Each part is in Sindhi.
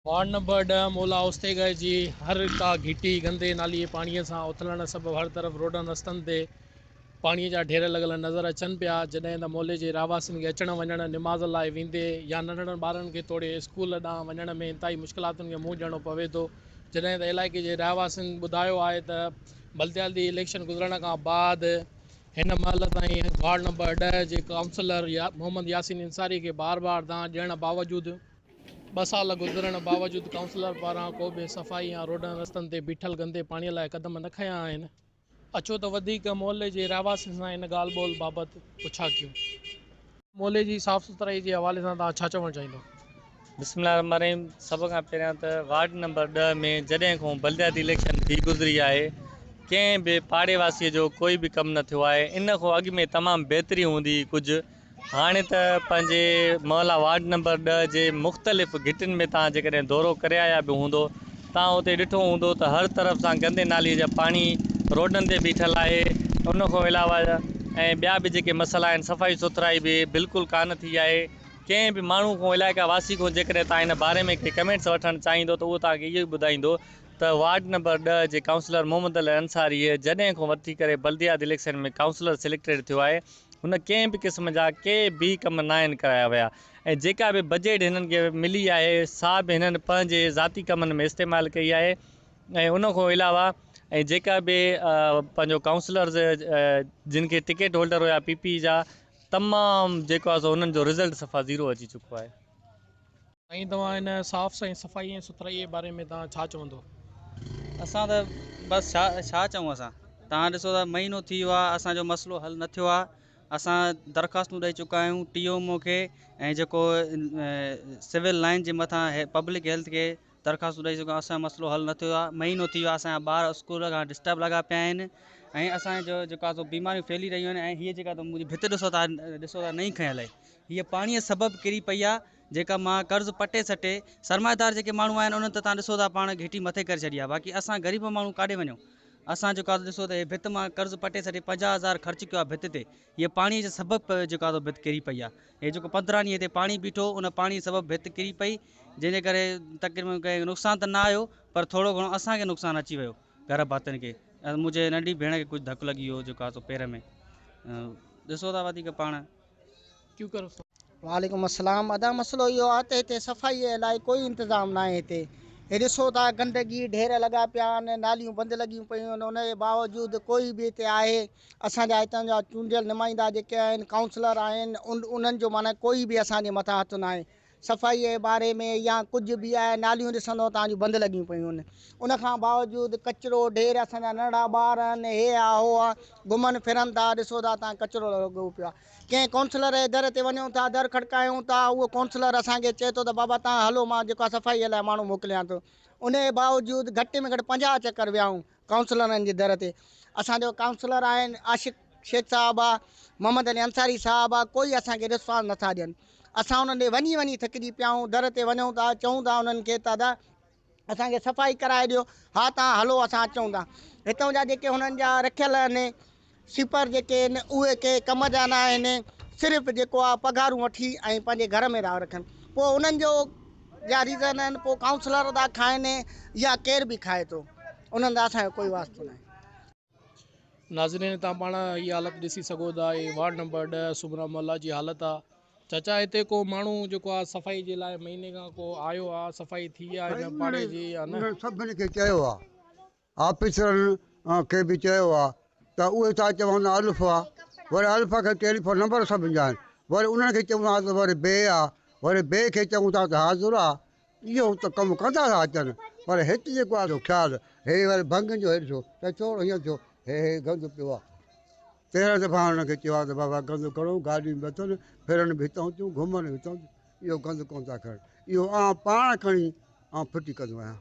وارڊ نمبر ڏهه مولا اوستيگاهه جي هر ڪا گهٽي گندي نالي جي پاڻي سان اٿلڻ سبب هر طرف روڊن رستن تي پاڻي جا ڍير لڳل نظر اچن پيا جڏهن ته محلي جي رهواسين کي اچڻ وڃڻ نماز لاء ويندي يا ننڍڙن ٻارن کي توڙي اسڪول ڏانهن وڃڻ ۾ انتهائي مشڪلاتن کي منهن ڏيڻو پوي ٿو جڏهن ته علائقي جي رهواسين ٻڌايو آهي ته بلدياتي اليڪشن گذرڻ کان بعد هن مهل تائين وارڊ نمبر ڏهه جي ڪائونسلر محمد ياسين انصاري کي بار بار دانهن ڏيڻ باوجود ٻه سال گذرڻ باوجود ڪائونسلر پاران ڪو به صفائي يا روڊن رستن تي بيٺل گندي پاڻي لاء قدم نه کنيا آهن. اچو ته وڌيڪ محلي جي رهواسين سان ان ڳالهه ٻولهه بابت پڇا ڪيون. محلي جي صاف سٿرائي جي حوالي سان توهان ڇا چوڻ چاهيندو؟ بسم الله الرحمن الرحيم سڀ کان پهريان ته وارڊ نمبر ڏهه ۾ جڏهن کان بلدياتي اليڪشن ٿي گذري آهي ڪنهن به پاڙي واسي جو ڪوئي به ڪم نه ٿيو آهي ان کان اڳ ۾ تمام بهتري هوندي هئي ڪجهه هاڻي ته پنهنجي محلا وارڊ نمبر ڏهه جي مختلف گهٽين ۾ توهان جيڪڏهن دورو ڪري آيا به هوندو توهان اتي ڏٺو هوندو ته هر طرف سان گندي نالي جا پاڻي روڊن تي بيٺل آهي ان کان علاوه ۽ ٻيا به جيڪي مسئلا آهن صفائي سٿرائي به بلڪل ڪانه ٿي آهي ڪنهن به ماڻهو کان علائقا واسي کان جيڪڏهن توهان ان باري ۾ ڪي ڪمينٽس وٺڻ چاهيندو ته اهو توهان کي اهو ئي ٻڌائيندو ته وارڊ نمبر ڏهه جي ڪائونسلر محمد علي انصاري جڏهن کان وٺي ڪري بلديات اليڪشن ۾ ڪائونسلر سليڪٽيڊ ٿيو آهي هن ڪنهن به قسم جا ڪي به ڪم ناهن ڪرايا ويا ۽ جيڪا به بجيٽ هنن کي ملي آهي سا به هنن پنهنجي ذاتي ڪمن ۾ استعمال ڪئي آهي ۽ ان کان علاوه ۽ جيڪا به پنهنجو ڪائونسلرز جن کي ٽڪيٽ هولڊر هيا پي پي جا تمام جيڪو آهي سو انهن جو رزلٽ صفا زيرو اچي چڪو آهي. سائين توهان هن صاف ۽ صفائي ۽ سٿرائي جي باري ۾ توهان ڇا چوندو؟ اسان ته بس ڇا ڇا چئون اسان توهان ڏسو ته مهينو ٿي ويو آهي اسان جو مسئلو حل نه ٿيو آهي اسان درخواستون ڏئي چڪا آهيون ٽي ايم او کي ۽ جيڪو سول لائن جي مٿان پبلڪ هيلٿ کي درخواستون ڏئي چڪا آهيون اسان جو مسئلو حل نه ٿيو آهي مهينو ٿي ويو آهي اسان جا ٻار اسڪول کان ڊسٽرب لڳا پيا آهن ۽ اسان جو جيڪو آهي سو بيماريون ڦهلي رهيون آهن ۽ هيء جيڪا منهنجي ڀت ڏسو ٿا ڏسو ٿا نئين کنيل آهي هيء پاڻيء سبب ڪري پئي آهي جيڪا مان قرض پٽي سٽي سرمائيدار جيڪي ماڻهو آهن انهن ته تان ڏسو ٿا پاڻ گهٽي مٿي ڪري ڇڏي آهي باقي اسان غريب ماڻهو ڪاڏي وڃون اسان جيڪو آهي ڏسو ته هي ڀت مان قرض پٽي سٽي 50,000 خرچ ڪيو آهي ڀت تي هيء پاڻي جي سبب جيڪو آهي ڀت ڪري پئي آهي هي جيڪو 15 ڏينهن هتي پاڻي بيٺو ان پاڻي سبب ڀت ڪري پئي جنهن جي ڪري تقريبن ڪنهن کي نقصان ته نه آيو پر ٿورو گهڻو اسان کي نقصان اچي ويو گهر ڀاتين کي منهنجي ننڍي ڀيڻ کي ڪجهه ڌڪ لڳي ويو جيڪو آهي سو پير ۾ ڏسو ٿا وڌيڪ پاڻ ڪيون ڪرو سو. وعليڪم السلام ادا مسئلو اهو آ ته هتي صفائي جي لاء ڪوئي انتظام ناهي هتي هي ڏسو ٿا گندگي ڍير لڳا پيا آهن ناليون بند لڳيون پيون آهن ان جي باوجود ڪوئي به هتي آهي اسان جا هتان جا چونڊيل نمائندا جيڪي آهن ڪائونسلر آهن انهن جو معنيٰ ڪوئي به اسان جي مٿان هٿ ناهي صفائي جي باري ۾ يا ڪجهه به آهي ناليون ڏسندو توهان جون بند لڳيون پيون آهن ان کان باوجود ڪچرو ڍير اسان جا ننڍڙا ٻار آهن هي آ هو آ گهمن ڦرن ٿا ڏسو ٿا توهان ڪچرو لڳو پيو آهي ڪنهن ڪونسلر جي در تي وڃون ٿا در کڙڪايون ٿا اهو ڪونسلر اسان کي چئي ٿو ته بابا توهان هلو مان جيڪو آهي صفائي لاء ماڻهو موڪليان ٿو ان جي باوجود گهٽ ۾ گهٽ 50 چڪر ويا آهيون ڪائونسلرن جي در تي اسان جو ڪائونسلر آهن عاشق شيخ صاحب آ محمد علي انصاري صاحب آ ڪوئي اسان کي رسپانس نٿا ڏين اسان انهن ڏي وڃي وڃي ٿڪجي پيا آهيون در تي وڃون ٿا چئون ٿا انهن کي ته ادا اسان کي صفائي ڪرائي ڏيو ها تان هلو اسان اچون ٿا هتان جا جيڪي هنن جا رکيل آهن سيپر جيڪي آهن اهي ڪي ڪم جا نه آهن صرف جيڪو آهي پگهارون وٺي ۽ پنهنجي گهر ۾ ٿا رکن پوء انهن جو جا ريزن آهن پوء ڪائونسلر ٿا کائن يا ڪير به کائي ٿو انهن سان اسان جو ڪوئي واسطو ناهي. ناظرين هتان پاڻ هي حالت ڏسي سگهو ٿا هي وارڊ نمبر 10 سومرا محلا جي حالت آ چاچا هتي ڪو ماڻهو جيڪو آ صفائي جي لاء مهيني کان ڪو آيو آ صفائي ٿي آ هن پاڙي جي يا نه؟ انهن سڀني کي چيو آ آفيسرن کي به چيو آ ته اهي ٿا چون الف آ وري الف کي ٽيليفون نمبر سڀني جا آهن وري انهن کي چون ٿا ته وري بي آ وري بي کي چون ٿا ته حاضر آ اهو ته ڪم ڪندا ٿا اچن پر هت جيڪو آهي سو خيال هي وري ڀنگن جو هي ڏسو ته ڇو هيئن ٿيو هي هي گند پيو آهي 13 دفعا هنن کي چيو آهي ته بابا گند کڻو گاڏيون به اٿن ڦرن به هتان ٿيون گهمن به هتان ٿيون اهو گند ڪونه ٿا کڻن اهو آئون پاڻ کڻي آئون ڦٽي ڪندو آهيان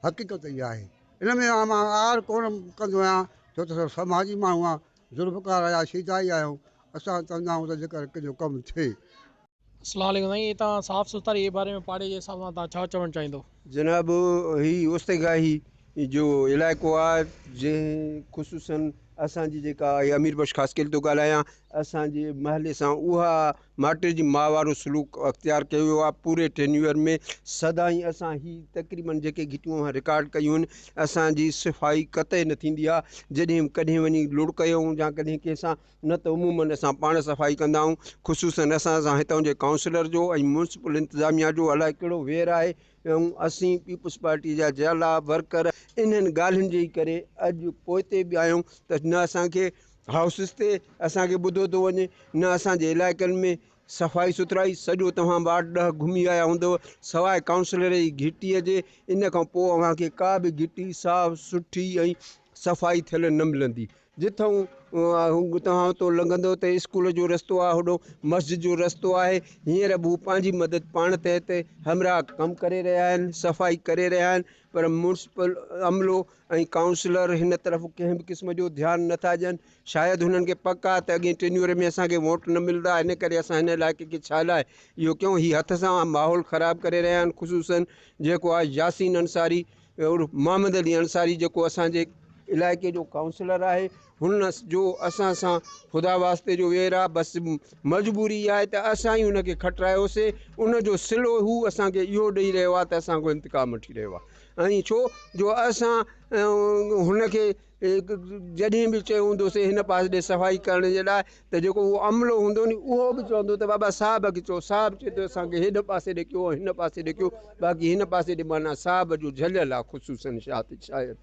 حقيقت اها آهي ان ۾ مان آر ڪونه ڪندو آهيان ڇو ته سماجي ماڻهو آهيان ذوالفقار جا شيدائي آهيون اسان چوندا آهيون ته جيڪر ڪنهن جو ڪم ٿئي. اسلام عليڪم سائين هتان صاف سٿري جي باري ۾ پاڙي جي حساب سان توهان ڇا چوڻ چاهيندو. جناب هي اوستگاهي جو علائقو آ جنهن خصوصا اسان جي جيڪا آهي امير بخش خاصخيلي ٿو ڳالهايان. اسان جي محلي سان اها ماٽيجي ماء وارو سلوڪ اختيار ڪيو ويو آهي پوري ٽينيوئر ۾ سدائين اسان هي تقريبن جيڪي گهٽيون اوهان رڪارڊ ڪيون آهن اسان جي صفائي قطعي نه ٿيندي آهي جڏهن ڪڏهن وڃي لڙ ڪيون يا ڪڏهن ڪنهن سان نه ته عمومن اسان پاڻ صفائي ڪندا آهيون خصوصن اسان سان هتان جي ڪائونسلر جو ۽ ميونسپل انتظاميا جو الائي ڪهڙو وير آهي ۽ اسين پيپلز پارٽي جا جيالا ورڪر انهن ڳالهين جي ڪري اڄ پوئتي به آهيون ته نه اسان کي هائوسز تي اسان کي ٻڌو ٿو وڃي نه اسان جي علائقن ۾ صفائي سٿرائي سڄو توهان وارڊ 10 گهمي آيا هوندؤ سواء ڪائونسلر جي گهٽي جي ان کان پوء اوهان کي ڪا به گهٽي صاف سٺي ۽ صفائي ٿيل نه ملندي جتان توهان اتو لنگهندو ته اسڪول جو رستو آهي هوڏو مسجد جو رستو آهي هينئر به هو پنهنجي مدد پاڻ تحت همراهه ڪم ڪري رهيا آهن صفائي ڪري رهيا آهن پر ميونسپل عملو ۽ ڪائونسلر هن طرف ڪنهن به قسم جو ڌيان نٿا ڏين شايد هنن کي پڪ آهي ته اڳئين ٽينيور ۾ اسان کي ووٽ نه ملندا ان ڪري اسان هن علائقي کي ڇا لاء اهو ڪيون هي هٿ سان ماحول خراب ڪري رهيا آهن خصوصن جيڪو آهي ياسين انصاري عرف محمد علي انصاري جيڪو اسان جي علائقي جو ڪائونسلر آهي هن جو اسان سان خدا واسطي جو وير آهي بس مجبوري اها آهي ته اسان ئي هن کي کٽرايوسي ان جو صلو هو اسان کي اهو ڏئي رهيو آهي ته اسان کان انتقام وٺي رهيو آهي ۽ ڇو جو اسان هن کي جڏهن به چيو هوندوسي هن پاسي ڏي صفائي ڪرڻ جي لاء ته جيڪو اهو عملو هوندو ني اهو به چوندو ته بابا صاحب کي چئو صاحب چئي ٿو اسان کي هيڏ پاسي ڏي ڪيو هن پاسي ڏي ڪيو باقي هن پاسي ڏي معنيٰ صاحب جو جهليل آهي خصوصن شايد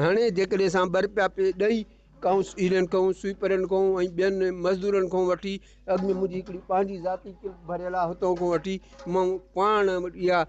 هاڻي جيڪڏهن اسان ٻه رپيا پي ڏئي ڪائونسلرن کان سوئيپرن کان ۽ ٻين مزدورن کان وٺي اڳ ۾ منهنجي هڪڙي پنهنجي ذاتي ڪلپ ڀريل آهي هتان کان وٺي مان پاڻ اها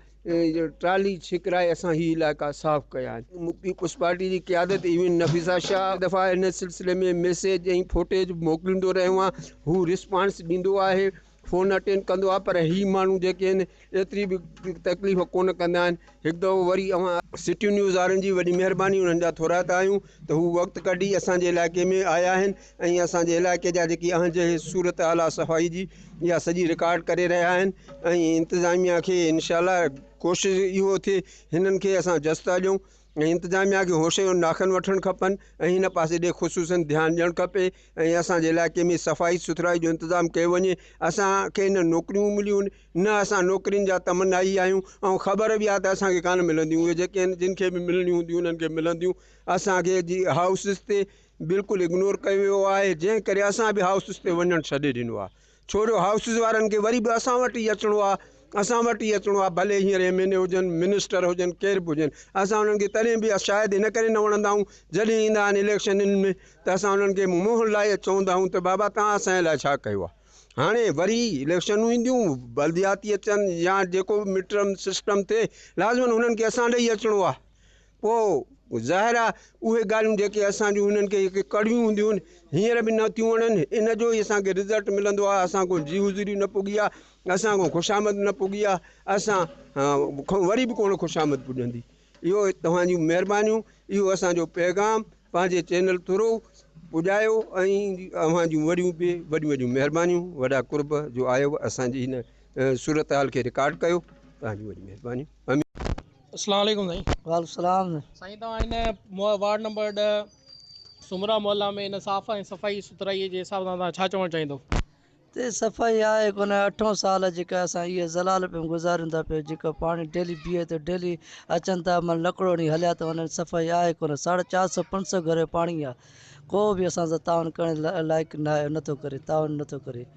ٽرالي ڇڪرائي اسان هي علائقا صاف ڪيا آهن. پيپلز پارٽي جي قيادت ايون نفيسه شاهه دفعا ان سلسلي ۾ ميسيج ۽ فوٽيج موڪليندو رهيو آهيان هو رسپانس ڏيندو آهي فون اٽينڊ ڪندو آهي پر هي ماڻهو جيڪي آهن ايتري به تڪليف ڪونه ڪندا آهن هڪ دفعو وري اوهان سٽي نيوز وارن جي وڏي مهرباني انهن جا ٿورائتا آهيون ته هو وقت ڪڍي اسان جي علائقي ۾ آيا آهن ۽ اسان جي علائقي جا جيڪي اهنج صورت حال آهي صفائي جي اها سڄي رڪارڊ ڪري رهيا آهن ۽ انتظاميا کي انشاء الله ڪوشش اهو ٿئي هنن کي اسان جس ٿا ڏيون ۽ انتظاميا کي هوش جو ناخن وٺڻ کپن ۽ هن پاسي ڏي خصوصن ڌيان ڏيڻ کپي ۽ اسان جي علائقي ۾ صفائي سٿرائي جو انتظام ڪيو وڃي اسان کي نه نوڪريون مليون نه اسان نوڪرين جا تمنائي آهيون ۽ خبر به آهي ته اسان کي ڪانه ملنديون اهي جيڪي آهن جن کي به ملڻيون هونديون انهن کي ملنديون اسان کي جي هائوسز تي بلڪل اگنور ڪيو ويو آهي جنهن ڪري اسان به هائوسز تي وڃڻ ڇڏي ڏنو آهي ڇو جو هائوسز وارن کي وري به اسان وٽ ئي اچڻو آ اسان وٽ ئي اچڻو آ ڀلي هينئر ايم اين اي هجن منسٽر هجن ڪير به هجن اسان انهن کي تڏهن به شايد ان ڪري نه وڻندا آهيون جڏهن ايندا آهن اليڪشنن ۾ ته اسان انهن کي منهن لائي چوندا آهيون ته بابا توهان اسان جي لاء ڇا ڪيو آ هاڻي وري اليڪشنون اينديون بلدياتي اچن يا جيڪو به مڊ ٽرم سسٽم ٿئي لازمن انهن کي اسان ڏي ئي اچڻو آ پوء ظاهر آهي اهي ڳالهيون جيڪي اسان جون هنن کي هڪ ڪڙيون هونديون آهن هينئر به نه ٿيون وڻن ان جو ئي اسان کي رزلٽ ملندو آهي اسان کان جي حضوري نه پڳي آهي اسان کان خوشامد نه پڳي آهي اسان کان وري به ڪونه خوشامد پڄندي اهو توهان جون مهربانيون اهو اسان جو پيغام پنهنجي چينل ٿرو پڄايو ۽ اوهان جون وڏيون به وڏيون وڏيون مهربانيون وڏا قرب جو آيو اسان جي هن صورتحال کي رڪارڊ ڪيو توهان جون وڏيون مهربانيون. السلام عليڪم سائين. وعليڪم السلام. سائين توهان هن وارڊ نمبر 10 سومرا محلا ۾ هن صاف ۽ صفائي سٿرائي جي حساب سان توهان ڇا چوڻ چاهيندو؟ تي صفائي آهي ڪونه اٺون سال جيڪا اسان اهي زلال پيون گذاريون ٿا پيو جيڪو پاڻي ڊيلي بيهي ٿو ڊيلي اچن ٿا من لڪڙو هڻي هليا ٿا وڃن صفائي آهي ڪونه ساڍا چار سو پنج سو گهر جو پاڻي آهي ڪو به اسان سان تعاون ڪرڻ لائق ناهي نٿو ڪري تعاون نٿو ڪري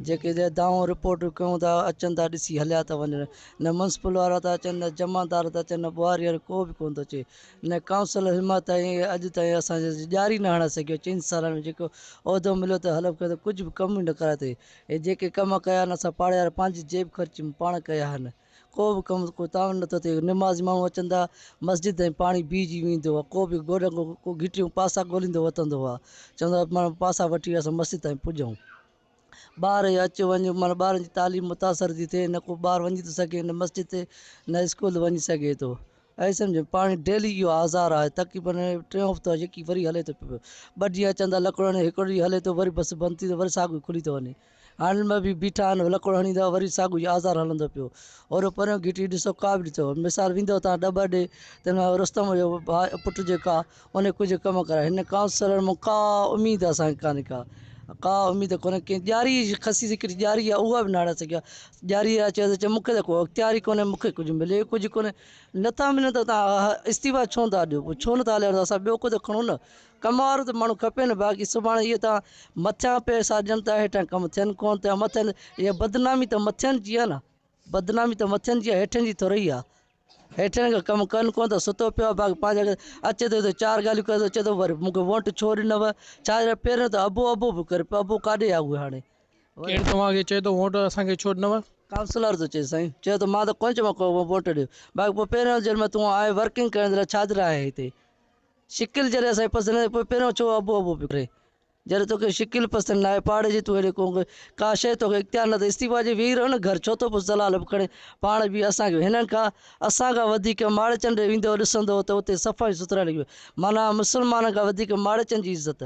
جيڪي دانهون رپورٽون ڪيون ٿا اچن ٿا ڏسي هليا ٿا وڃن نه ميونسپل وارا ٿا اچن نه جمعدار ٿا اچن نه ٻوهاري وارا ڪو به ڪونه ٿو اچي نه ڪائونسلر هن مهل تائين اڄ تائين اسان جي ڄاري نه هڻائي سگهيو چئن سالن ۾ جيڪو عهدو مليو ته حلف کنيو ته ڪجهه به ڪم ئي نه ڪرايو اٿئي هي جيڪي ڪم ڪيا آهن اسان پاڙي وارا پنهنجي جيب خرچ ۾ پاڻ ڪيا آهن ڪو به ڪم ڪو تعاون نٿو ٿئي نمازي ماڻهو اچن ٿا مسجد تائين پاڻي بيهجي ويندو آهي ڪو به گوڏن ڪو گهٽيون پاسا ڳوليندو وتندو آهي چوندو آهي ماڻهو پاسا وٺي اسان مسجد تائين پڄون ٻار جو اچ وڃ معنيٰ ٻارن جي تعليم متاثر ٿي ٿئي نه ڪو ٻار وڃي ٿو سگهي نه مسجد تي نه اسڪول وڃي سگهي ٿو ۽ سمجهه پاڻي ڊيلي اهو آزار آهي تقريبن ٽيون هفتو آهي جيڪي وري هلي ٿو پيو ٻه ڏينهن اچن ٿا لڪڙ هڻي هڪڙو ڏينهن هلي ٿو وري بس بند ٿي ٿو وري ساڳيو کلي ٿو وڃي هاڻي ۾ به بيٺا آهن لڪڙ هڻي ٿا وري ساڳيو ئي آزار هلندو پيو اورو پريون گهٽي ڏسو ڪا به ڏسو مثال ويندو تان ڏٻر ڏي تنهن ۾ رستم جو ڀاء پٽ جيڪا ان ڪجهه ڪم ڪرائي هن ڪائونسلر مان ڪا اميد اسان کي ڪانهي ڪا ڪا اميد ڪونهي ڪنهن ڄاري خسيس هڪڙي ڄاري آهي اها به نه هڻائي سگهيو آهي ڄاري لاء چيو ته مون کي ته ڪو اختيار ئي ڪونهي مون کي ڪجهه ملي ئي ڪجهه ڪونهي نٿا ملن ته توهان استعيفا ڇو نٿا ڏيو پوء ڇو نٿا هليا وڃو اسان ٻيو ڪو ته کڻو نه ڪم وارو ته ماڻهو کپي نه باقي سڀاڻي اهي توهان مٿيان پئسا ڏين ٿا هيٺان ڪم ٿين ڪونه ٿا مٿين اها بدنامي ته مٿين جي آهي نه بدنامي ته مٿين جي آهي هيٺين جي ٿورئي آهي. هيٺين کي ڪم ڪن ڪونه ته ستو پيو آهي باقي پنهنجي اچي ٿو ته چار ڳالهيون ڪري ٿو چئي ٿو وري مون کي ووٽ ڇو ڏنو ڇا جي لاء پهريون ته ابو ابو به ڪري پيو ابو ڪاڏي آهي اهي هاڻي. ڪير توهان کي چئي ٿو ووٽ اسان کي ڇو ڏنو؟ ڪائونسلر ٿو چئي سائين چئي ٿو مان ته ڪونه چيو مان ووٽ ڏيو باقي پوء پهريون جنهن مهل تون آئين ورڪنگ ڪرڻ جي لاء ڇا جي لاء آئين هتي شڪل جڏهن اسان کي پسند نه پوء پهريون ڇو ابو ابو پيو ڪري. جڏهن توکي شڪل پسند ناهي پاڙي جي تون هيڏي ڪونگ ڪا شيء توکي اختيار نه ته استعيفا ڏئي ويهي رهه نه گهر ڇو ٿو پوء زلال به کڻي پاڻ به اسان کي هنن کان اسان کان وڌيڪ ماڙيچن ڏي ويندو ڏسندو ته اتي صفائي سٿرائي لڳي پئي معنيٰ مسلمانن کان وڌيڪ ماڙيچن جي عزت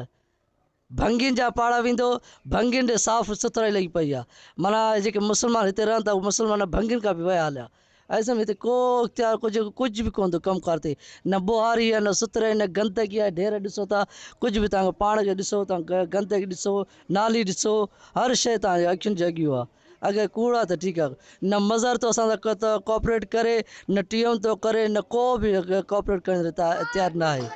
ڀنگين جا پاڙا ويندو ڀنگين ڏي صاف سٿرائي لڳي پئي آهي معنيٰ جيڪي مسلمان هتي رهن ٿا اهي مسلمان ڀنگين کان به ويا هليا ايسم هتي ڪو اختيار ڪجهه ڪجهه به ڪونه ٿو ڪم ڪار ٿئي نه ٻوهاري آهي نه سترائي نه گندگي آهي ڍير ڏسو ٿا ڪجهه به توهان پاڻ کي ڏسو توهان گندگي ڏسو نالي ڏسو هر شيء توهان جي اکين جي اڳيون آهي اگر ڪوڙ آهي ته ٺيڪ آهي نه مظهر ٿو اسان سان ڪوآپريٽ ڪري نه ٽي ايم ٿو ڪري نه ڪو به ڪوآپريٽ ڪرڻ لاء تيار نه آهي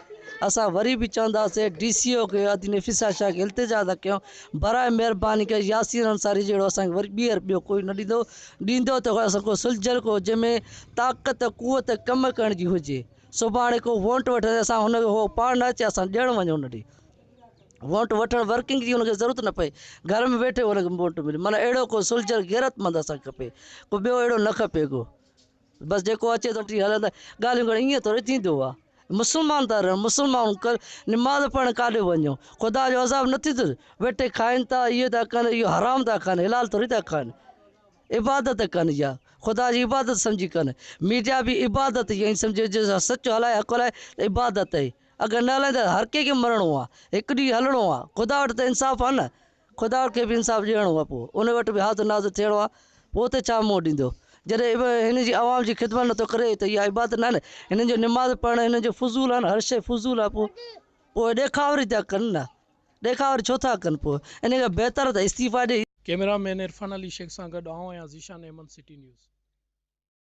اسان وري به چونداسين ڊي سي او کي ادي نفيسه شاهه کي التجا ٿا ڪيون براء مهرباني ڪري ياسين انصاري جهڙو اسان کي وري ٻيهر ٻيو ڪوئي نه ڏيندو ڏيندو ته اسان ڪو سلجهيل ڪو جنهن ۾ طاقت قوت ڪم ڪرڻ جي هجي سڀاڻي ڪو ووٽ وٺڻ اسان هن کي هو پاڻ نه اچي اسان ڏيڻ وڃون هن ڏي ووٽ وٺڻ ورڪنگ جي هن کي ضرورت نه پئي گهر ۾ ويٺي هن کي ووٽ ملي معنيٰ اهڙو ڪو سلجهيل غيرت مند اسان کي کپي ڪو ٻيو اهڙو نه کپي ڪو بس جيڪو اچي ٿو ٽي هلندا ڳالهيون ڪرڻ ائين ٿوري ٿيندو آ مسلمان ٿا رهن مسلمان ڪر نماز پڙهڻ ڪاڏي وڃو خدا جو عذاب نه ٿيندو ويٺي کائن ٿا اهو ٿا ڪن اهو حرام ٿا کائن حلال ٿوري ٿا کائن عبادت ڪن اها خدا جي عبادت سمجهي ڪن ميڊيا به عبادت ائين سمجهي جي سچ هلائي حق هلائي ته عبادت آهي اگر نه هلائي ته هر ڪنهن کي مرڻو آ هڪ ڏينهن هلڻو آ خدا وٽ ته انصاف آ نه خدا کي به انصاف ڏيڻو آهي پوء ان وٽ به حاضر ناظر ٿيڻو آهي پوء اتي ڇا منهن ڏيندو جڏهن هن جي عوام جي خدمت نٿو ڪري ته اها عبادت ناهي نه هنن جو نماز پڙهڻ هنن جو فضول آهي نه هر شيء فضول آهي پوء پوء ڏيکاوري ٿا ڪن نه ڏيکاوري ڇو ٿا ڪن پوء ان کان بهتر ته استعيفا ڏئي. ڪئميرا مين عرفان علي شيخ سان گڏ آئون آهيان ذيشان احمد سٽي نيوز.